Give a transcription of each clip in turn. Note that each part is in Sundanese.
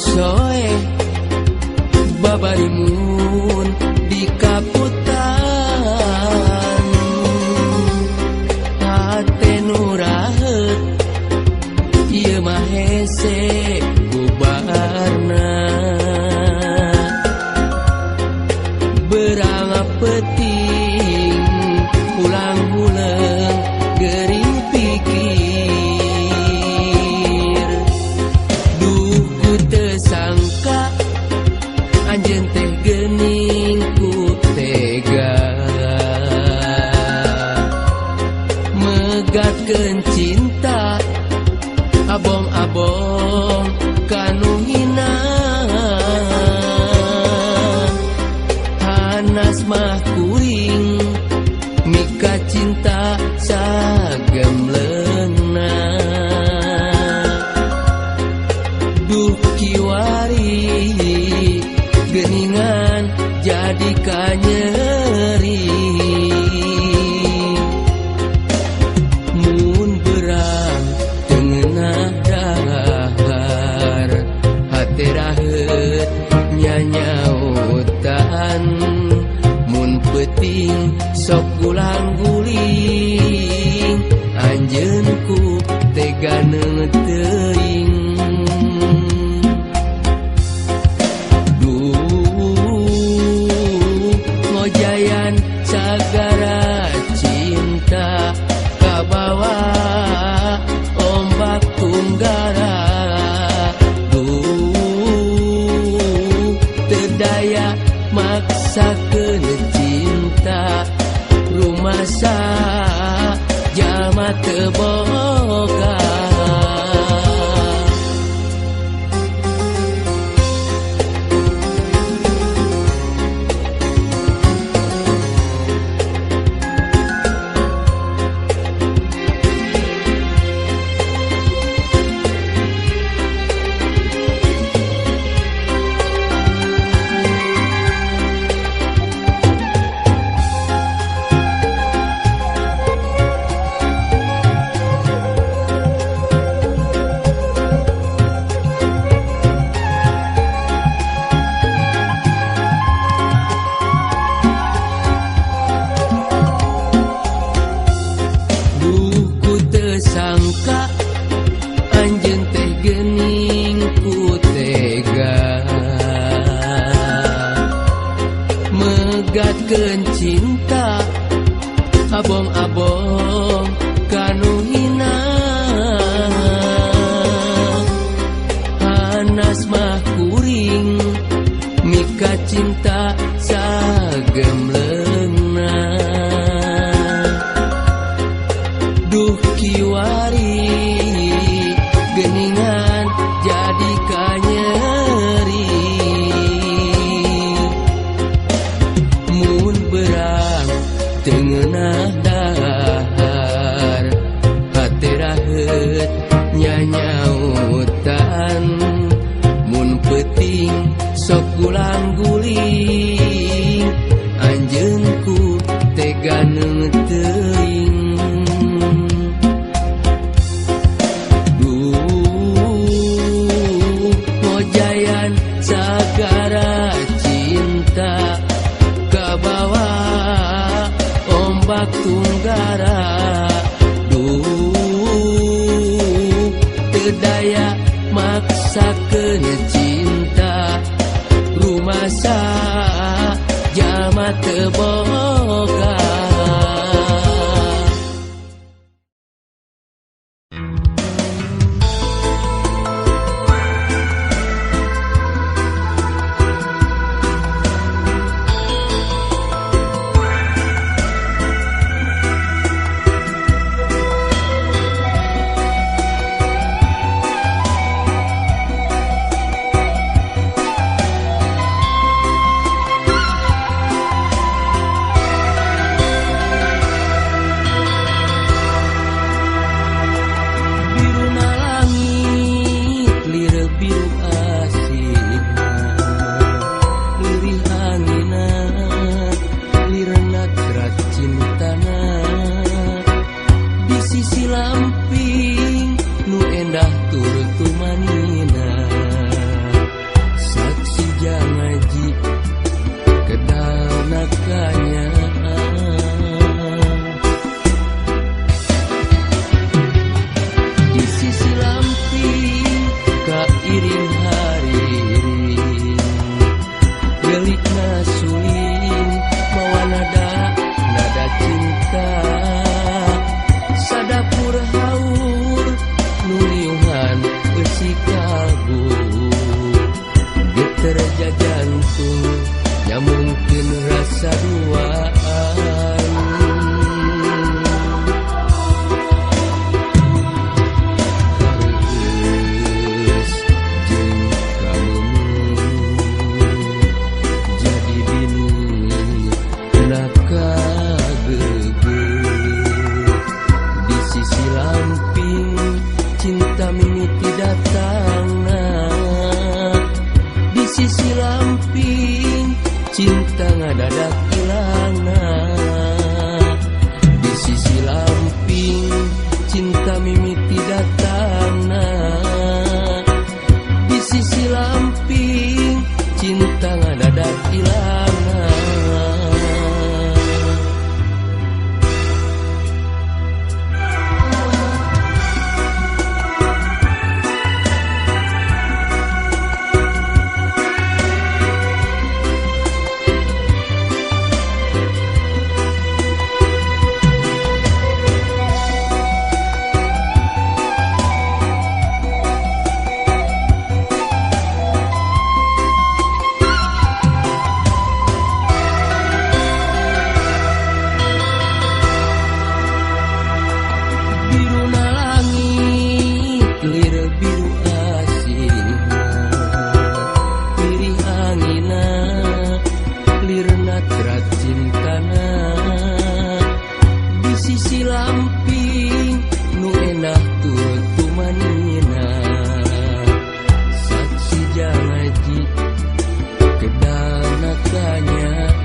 Soe babarimun di kaputan hate nu raheut ieu mah hese bubarna berang peuting pulang huleung gering pikir duh ku teu sangka anjeun teh geuning ku tega megatkeun cinta abong-abong kanu hina hanas mah kuring mika cinta sagemleungna duh kiwari geuningan jadi kanyeri mun berang teu ngeunah dahar hate raheut nyanyautan mun peuting sok gulang-guling anjeun ku tega teuing duh ngojayan sagara cinta kabawa ombak tunggara duh teu daya maksakeun cinta rumasa jalma teu boga. Sangka anjeun teh geuning ku tega megatkeun cinta abong-abong kanu hina hanas mah kuring mika cinta sagemleungna duh kiwari geuningan jadi kanyeri mun berang teu ngeunah dahar hate raheut nyanyautan mun peuting sok gulang-guling anjeun ku tega teuing sagara cinta kabawa ombak tunggara duh teu daya maksakeun cinta rumasa jalma teu boga. hariring Gelikna suling mawa nada nada cinta Sadapur haur nu liuhan eusi kalbu Geter jantung nyambungkeun rasa duaan Kareueus jeung kameumeuh jadi bini na kageugeuh Di sisi lamping cinta mimiti datangna Di sisi lamping cinta ngadadak ilangna Di sisi lamping cinta mimiti datangna Di sisi lamping cinta ngadadak ilangna Biruna langit lir biru asihna Lirih angina lirna trat cintana Di sisi lamping nu enah tur tumanina Saksi jangaji kedana kanyaah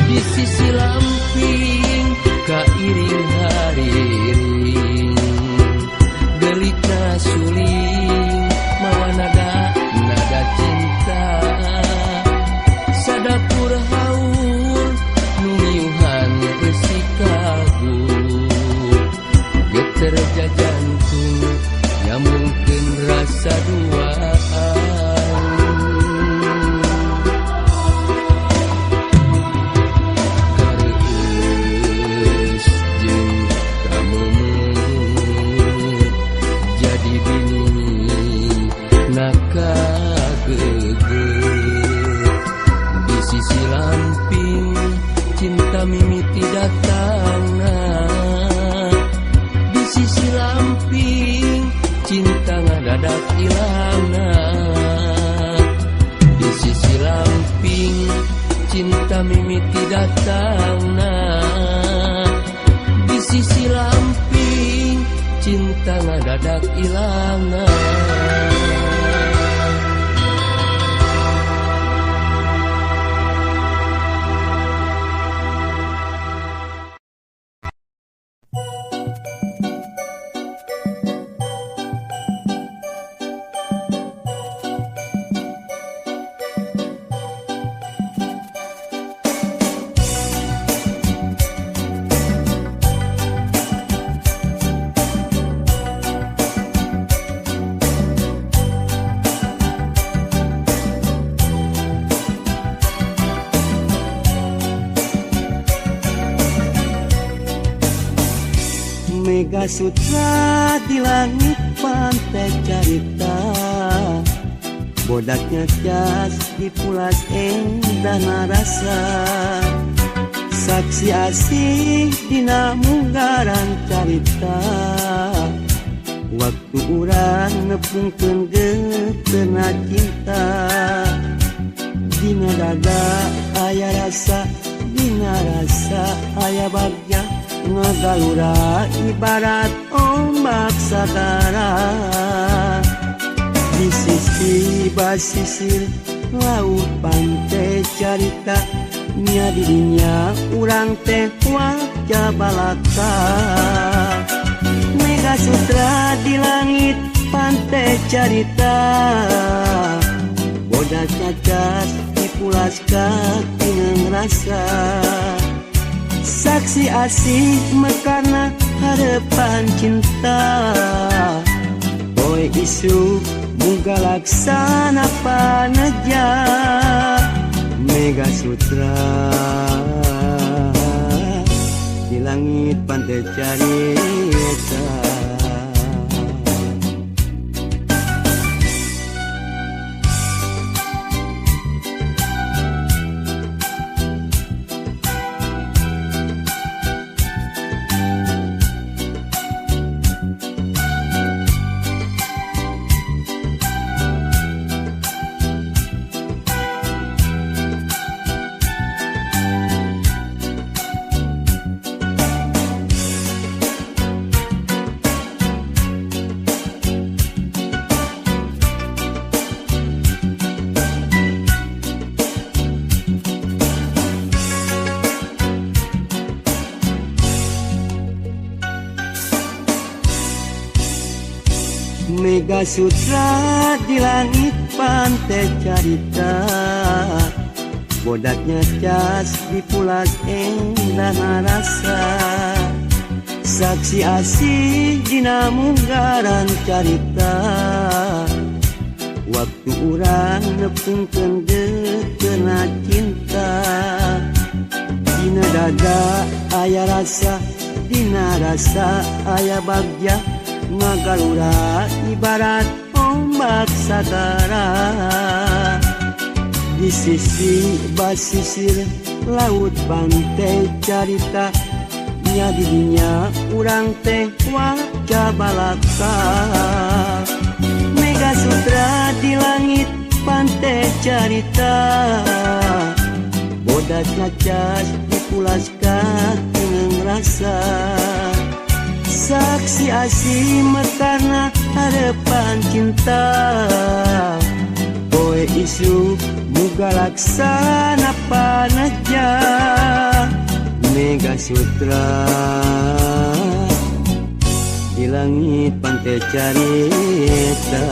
Di sisi lamping kairing hariring Gelikna suling mawa nada nada cinta Sadapur haur nu liuhan eusi kalbu Geter jantung nyambungkeun rasa duaan Kareueus jeung kameumeuh jadi bini na kageugeuh Di sisi lamping cinta mimiti datangna Di sisi lamping cinta ngadadak ilangna Di sisi lamping cinta mimiti datangna Di sisi lamping cinta ngadadak ilangna Mega sutra di langit pantai carita Bodaknya jas dipulas endah narasa Saksi asih dina munggaran carita Waktu urang nepungkeun geuteuhna cinta Dina dada aya rasa, dina rasa aya bagja Ngagalura ibarat ombak sagara Di sisi basisir laut pantai carita Nya didinya urang teh wajah balaka Mega sutra di langit pantai carita Bodas cacas dipulas katineng rasa. Saksi asih mekana harapan cinta. Poe isuk muga laksana paneja Mega Sutra di langit pantai carita. Mega Sutra di langit pantai carita, bodaknya cas dipulas endah rasa. Saksi asih dina munggaran carita, waktu urang nepungkeun deukena cinta. Dina dada aya rasa, dina rasa aya bagja, ngagalura ibarat ombak sagara. Di sisi basisir laut pantai carita, nya didinya urang teh waca balaka. Mega Sutra di langit pantai carita, bodak ngacas dipulaskan rasa. Saksi asih mekarna harapan cinta, poe isuk muga laksana paneja Mega Sutra di langit pantai carita.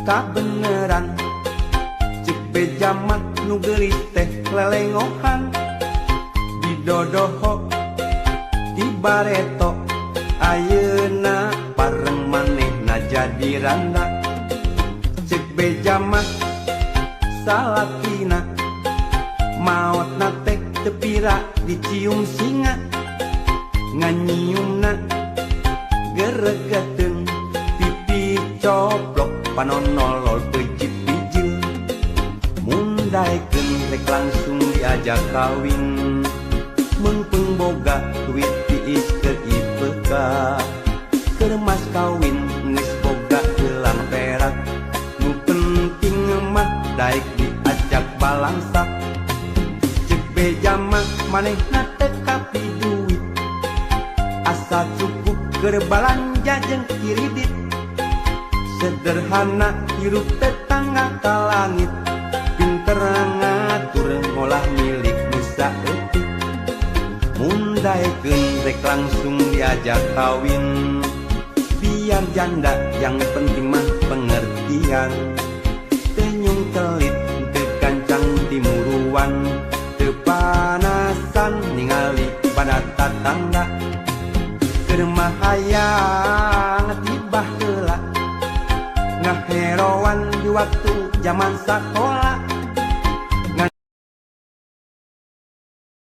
kabeneran. Cek beja mah nu geulis teh lelengohan, didodoho ti bareto ayeuna pareng manehna jadi randa. Cek beja mah salakina maotna teh teu pira dicium singa, nganyiumna geregeteun pipi coplok panon nolol peucit bijil. Mun daekeun rek langsung diajak kawin, meungpeung boga duit tiis keur IPK, keur mas kawin geus boga gelang perak, nu penting mah daek diajak balangsak. Cek beja mah manehna teu kapi duit, asal cukup keur balanja jeung kiridit. Sederhana hirup tetangga ka langit, pinter ngatur ngolah milik nu saeutik. Mun daekeun rek langsung diajak kawin, biar janda yang penting mah pengertian. Teu nyungkelit teu gancang timuruan, teu panasan ningali pada tatangga. Keur mah hayang tibah heula, ngaheroan di waktu zaman sakola.